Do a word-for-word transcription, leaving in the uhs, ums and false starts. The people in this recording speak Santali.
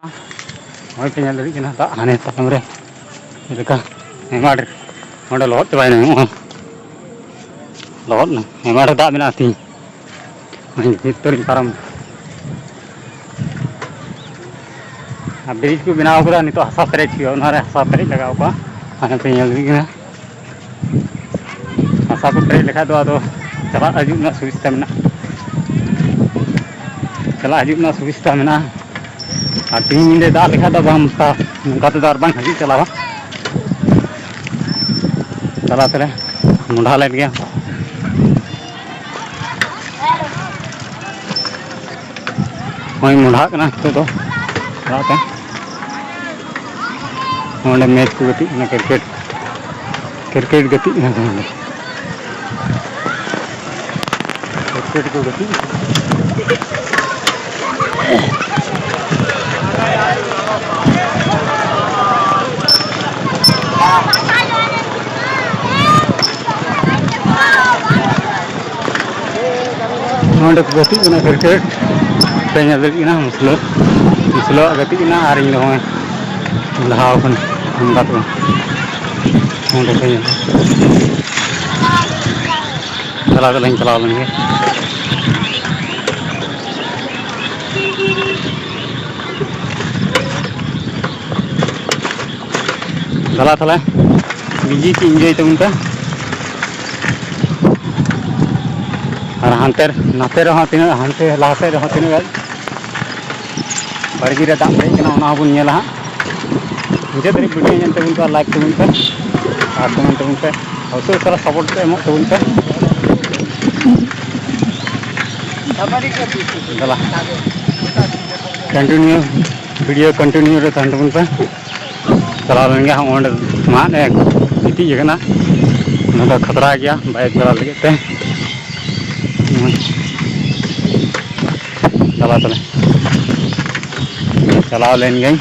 ᱱᱚᱜᱼᱚᱭ ᱯᱮ ᱧᱮᱞ ᱫᱟᱲᱮᱭᱟᱜ ᱠᱟᱱᱟ, ᱫᱟᱜ ᱦᱟᱱᱮ ᱛᱟᱭᱚᱢ ᱨᱮ ᱪᱮᱫ ᱞᱮᱠᱟ ᱟᱭᱢᱟ ᱰᱷᱮᱨ ᱱᱚᱸᱰᱮ ᱞᱚᱦᱚᱫ ᱪᱟᱵᱟᱭᱮᱱᱟ᱾ ᱱᱚᱜᱼᱚᱭ ᱞᱚᱦᱚᱫ ᱮᱱᱟ, ᱟᱭᱢᱟ ᱰᱷᱮᱨ ᱫᱟᱜ ᱢᱮᱱᱟᱜᱼᱟ ᱛᱤᱧ᱾ ᱱᱚᱜᱼᱚᱭ ᱱᱤᱛᱚᱜ ᱤᱧ ᱯᱟᱨᱚᱢ ᱮᱱᱟ᱾ ᱟᱨ ᱵᱨᱤᱡᱽ ᱠᱚ ᱵᱮᱱᱟᱣ ᱠᱟᱫᱟ, ᱱᱤᱛᱚᱜ ᱦᱟᱥᱟ ᱯᱮᱨᱮᱡ ᱦᱩᱭᱩᱜᱼᱟ, ᱚᱱᱟᱨᱮ ᱦᱟᱥᱟ ᱯᱮᱨᱮᱡ ᱞᱟᱜᱟᱣ ᱠᱚᱜᱼᱟ᱾ ᱦᱟᱱᱮ ᱯᱮ ᱧᱮᱞ ᱫᱟᱲᱮᱭᱟᱜ ᱠᱟᱱᱟ, ᱦᱟᱥᱟ ᱠᱚ ᱯᱮᱨᱮᱡ ᱞᱮᱠᱷᱟᱡ ᱫᱚ ᱟᱫᱚ ᱪᱟᱞᱟᱜ ᱦᱤᱡᱩᱜ ᱨᱮᱱᱟᱜ ᱥᱩᱵᱤᱥᱛᱟ ᱢᱮᱱᱟᱜᱼᱟ, ᱪᱟᱞᱟᱜ ᱦᱤᱡᱩᱜ ᱨᱮᱱᱟᱜ ᱥᱩᱵᱤᱥᱛᱟ ᱢᱮᱱᱟᱜᱼᱟ᱾ ᱟᱨ ᱛᱤᱦᱤᱧ ᱧᱤᱫᱟᱹ ᱫᱟᱜ ᱞᱮᱠᱷᱟᱡ ᱫᱚ ᱵᱟᱝ, ᱱᱚᱝᱠᱟ ᱛᱮᱫᱚ ᱟᱨ ᱵᱟᱝ ᱦᱤᱡᱩᱜ ᱪᱟᱞᱟᱜᱼᱟ᱾ ᱪᱟᱞᱟᱣ ᱛᱮᱞᱮ ᱢᱚᱸᱰᱷᱟ ᱞᱮᱱ ᱜᱮᱭᱟ᱾ ᱱᱚᱜᱼᱚᱭ ᱢᱚᱸᱰᱷᱟᱜ ᱠᱟᱱᱟ ᱱᱤᱛᱚᱜ ᱫᱚ ᱚᱲᱟᱜ ᱛᱮ᱾ ᱱᱚᱸᱰᱮ ᱢᱮᱪ ᱠᱚ ᱜᱟᱛᱮᱜ ᱠᱟᱱᱟ, ᱠᱨᱤᱠᱮᱴ, ᱠᱨᱤᱠᱮᱴ ᱜᱟᱛᱮᱜ ᱠᱟᱱᱟ ᱠᱚ ᱱᱚᱸᱰᱮ᱾ ᱠᱨᱤᱠᱮᱴ ᱠᱚ ᱜᱟᱛᱮᱜ ᱠᱟᱱᱟ᱾ ᱱᱚᱸᱰᱮ ᱠᱚ ᱜᱟᱛᱮᱜ ᱠᱟᱱᱟ ᱠᱨᱤᱠᱮᱴ᱾ ᱯᱮ ᱧᱮᱞ ᱫᱟᱲᱮᱭᱟᱜ ᱠᱟᱱᱟ, ᱢᱩᱥᱞᱟᱹ, ᱢᱩᱥᱞᱟᱹᱣᱟᱜ ᱜᱟᱛᱮᱜ ᱠᱟᱱᱟ ᱟᱨ ᱤᱧ ᱫᱚ ᱱᱚᱜᱼᱚᱭ ᱞᱟᱦᱟ ᱟᱠᱟᱱ ᱚᱱᱠᱟ ᱫᱚ ᱵᱟᱝ᱾ ᱱᱚᱸᱰᱮ ᱯᱮ ᱧᱮᱞ ᱪᱟᱞᱟᱣ ᱫᱚ ᱞᱤᱧ ᱪᱟᱞᱟᱣ ᱞᱮᱱ ᱜᱮ᱾ ᱫᱮᱞᱟ ᱛᱟᱦᱞᱮ, ᱵᱤᱡᱤ ᱪᱮᱫ ᱤᱧ ᱤᱭᱟᱹᱭ ᱛᱟᱵᱚᱱ ᱯᱮ᱾ ᱟᱨ ᱦᱟᱱᱛᱮ ᱱᱟᱛᱮ ᱨᱮᱦᱚᱸ ᱛᱤᱱᱟᱹᱜ, ᱦᱟᱱᱛᱮ ᱞᱟᱦᱟ ᱥᱮᱫ ᱨᱮᱦᱚᱸ ᱛᱤᱱᱟᱹᱜ ᱜᱟᱱ ᱵᱟᱲᱜᱮ ᱨᱮ ᱫᱟᱜ ᱯᱮᱨᱮᱡ ᱠᱟᱱᱟ, ᱚᱱᱟ ᱦᱚᱸᱵᱚᱱ ᱧᱮᱞᱟ ᱦᱟᱸᱜ᱾ ᱢᱩᱪᱟᱹᱫ ᱫᱷᱟᱹᱨᱤᱡ ᱵᱷᱤᱰᱤᱭᱳ ᱧᱮᱞ ᱛᱟᱵᱚᱱ ᱯᱮ, ᱞᱟᱭᱤᱠ ᱛᱟᱵᱚᱱ ᱯᱮ ᱟᱨ ᱠᱚᱢᱮᱱᱴ ᱛᱟᱵᱚᱱ ᱯᱮ᱾ ᱩᱥᱟᱹᱨᱟ ᱩᱥᱟᱹᱨᱟ ᱥᱟᱯᱳᱨᱴ ᱯᱮ ᱮᱢᱚᱜ ᱛᱟᱵᱚᱱ ᱯᱮ᱾ ᱫᱮᱞᱟ, ᱠᱚᱱᱴᱤᱱᱤᱭᱩ ᱵᱷᱤᱰᱤᱭᱳ ᱠᱚᱱᱴᱤᱱᱤᱭᱩ ᱨᱮ ᱛᱟᱦᱮᱱ ᱛᱟᱵᱚᱱ ᱯᱮ᱾ ᱪᱟᱞᱟᱣ ᱞᱮᱱ ᱜᱮ ᱦᱟᱸᱜ, ᱚᱸᱰᱮ ᱢᱟᱫ ᱮ ᱜᱤᱛᱤᱡ ᱟᱠᱟᱱᱟ᱾ ᱚᱱᱟ ᱫᱚ ᱠᱷᱟᱛᱨᱟ ᱜᱮᱭᱟ ᱵᱟᱭᱤᱠ ᱪᱟᱞᱟᱣ ᱞᱟᱹᱜᱤᱫ ᱛᱮ᱾ ᱪᱟᱞᱟᱣ ᱛᱟᱞᱮ, ᱪᱟᱞᱟᱣ ᱞᱮᱱ ᱜᱮᱧ᱾